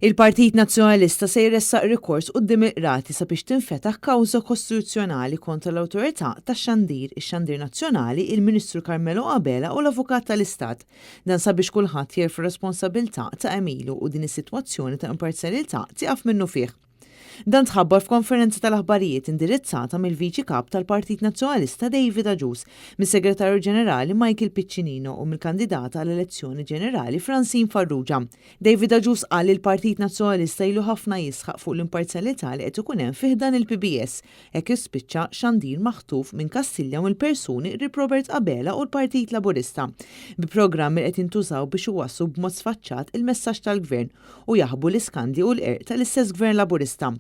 Il-Partit Nazzjonalista se jressaq rikors quddiem il-Qrati sabiex tinfetaħ kawża kostituzzjonali kontra l-Awtorità tax-Xandir, ix-Xandir Nazzjonali, il-Ministru Carmelo Abela u l-Avukat tal-Istat. Dan sabiex kulħadd jerfa' r-responsabilità ta' għemilu u din is-sitwazzjoni ta' imparzjalità tieqaf minnufih. Dan tħabbar f'konferenza tal-aħbarijiet indirizzata mill-Viċi Kap tal-Partit Nazzjonalista David Agius, mis-Segretarju Ġenerali Michael Piccinino u mill-kandidata għall-elezzjoni ġenerali Francine Farrugia. David Agius qal li l-Partit Nazzjonalista ilu ħafna jisħaq fuq l-imparzjalità li qed ikun hemm fi ħdan il-PBS hekk kif spiċċa xandir maħtuf minn Kastilja u mill-persuni qrib Robert Abela u l-Partit Laburista bi programmi li qed jintużaw biex iwasslu b'mod sfaċċat il-messaġġ tal-Gvern u jaħbu l-iskandli u l-qerq tal-istess Gvern Laburista.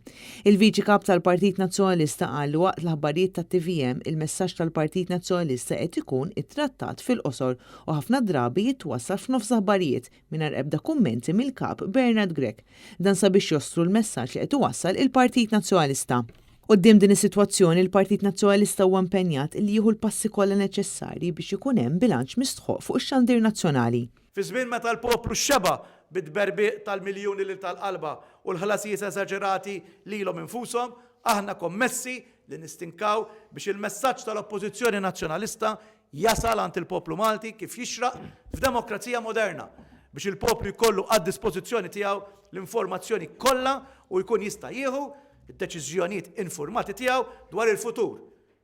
Il-Viċi Kap tal-Partit Nazzjonalista qal li waqt l-aħbarijiet tat-TVM il-messaġġ tal-Partit Nazzjonalista qed ikun ittrattat fil-qosor u ħafna drabi jitwassal f'nofs aħbarijiet mingħajr ebda kummenti mill-Kap Bernard Grech. Dan sabiex jostru l-messaġġ li qed iwassal il-Partit Nazzjonalista. Quddiem din is-sitwazzjoni l-Partit Nazzjonalista huwa impenjat li jieħu l-passi kollha neċessarji biex ikun hemm bilanċ mistħoqq fuq ix-xandir nazzjonali. Fi żmien meta l-poplu xeba' bit-tberbiq tal-miljuni lil tal-qalba u l-ħlasijiet eżaġerati lilhom infushom, aħna kommessi li nistinkaw biex il-messaġġ tal-Oppożizzjoni Nazzjonalista jasal għand il-poplu Malti kif jixraq f'demokrazija moderna, biex il-poplu jkollu għad-dispożizzjoni tiegħu l-informazzjoni kollha u jkun jista' jieħu d-deċiżjonijiet infurmati tiegħu dwar il-futur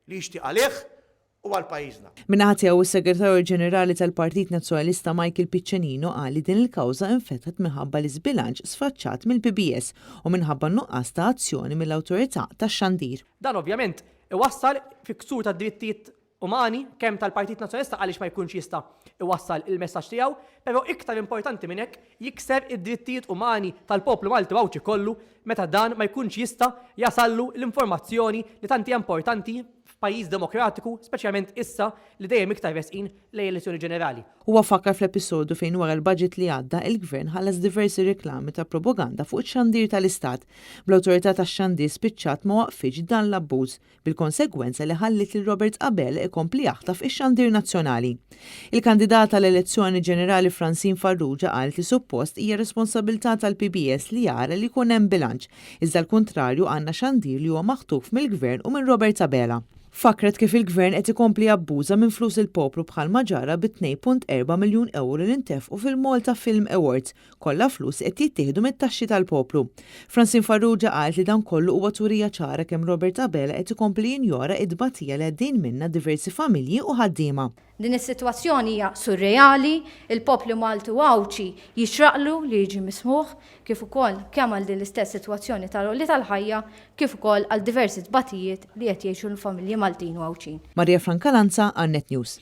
li jixtieq għalih u għal pajjiżna. Min-naħa tiegħu is-Segretarju Ġenerali tal-Partit Nazzjonalista Michael Piccinino qal li din il-kawża infetħet minħabba l-iżbilanċ sfaċċat mill-PBS u minħabba n-nuqqas ta' azzjoni mill-Awtorità tax-Xandir. Dan ovvjament iwassal fi ksur tad-drittijiet umani kemm tal-Partit Nazzjonalista għaliex ma jkunx jista' iwassal il-messaġġ tiegħu, però iktar importanti minn hekk jikser id-drittijiet umani tal-poplu Malti u Għawdxi kollu meta dan ma jkunx jista' jasallu l-informazzjoni li tant hija importanti f'pajjiż demokratiku, speċjalment issa li dejjem iktar resqin lejn elezzjoni ġenerali. Huwa fakkar fl-episodju fejn wara l-budget li għadda, il-Gvern ħallas diversi riklami ta' propaganda fuq ix-xandir tal-Istat, bl-Awtorità tax-Xandir spiċċat ma waqqfitx dan l-abbuż, bil-konsegwenza li ħalliet lil Robert Abela ikompli jaħtaf ix-xandir nazzjonali. Il-kandidata għall-elezzjoni ġenerali Francine Farrugia qalet li suppost hija responsabilità tal-PBS li jara li jkun hemm bilanċ, Iżda l-kuntrarju għandna xandir li huwa maħtuf mill-Gvern u minn Robert Abela. Fakkret kif il-Gvern qed ikompli jabbuża minn flus il-poplu bħalma ġara bit-2.4 miljun ewro li ntefqu fil-Malta Film Awards, kollha flus li qed jittieħdu mit-taxxi tal-poplu. Francine Farrugia qalet li dan kollu huwa turija ċara kemm Robert Abela qed ikompli jinjora t-tbatija li għaddejjin minnha diversi familji u ħaddiema. Din is-sitwazzjoni hija surreali, il-poplu Malti u Għawdxi jixraqlu li jiġi mismugħ, kif ukoll kemm għal din l-istess sitwazzjoni tal-għoli tal-ħajja, kif ukoll għal diversi tbatijiet li qed jgħixu l-familji Maltin u Għawdxin. Maria Francalanza għal Net News.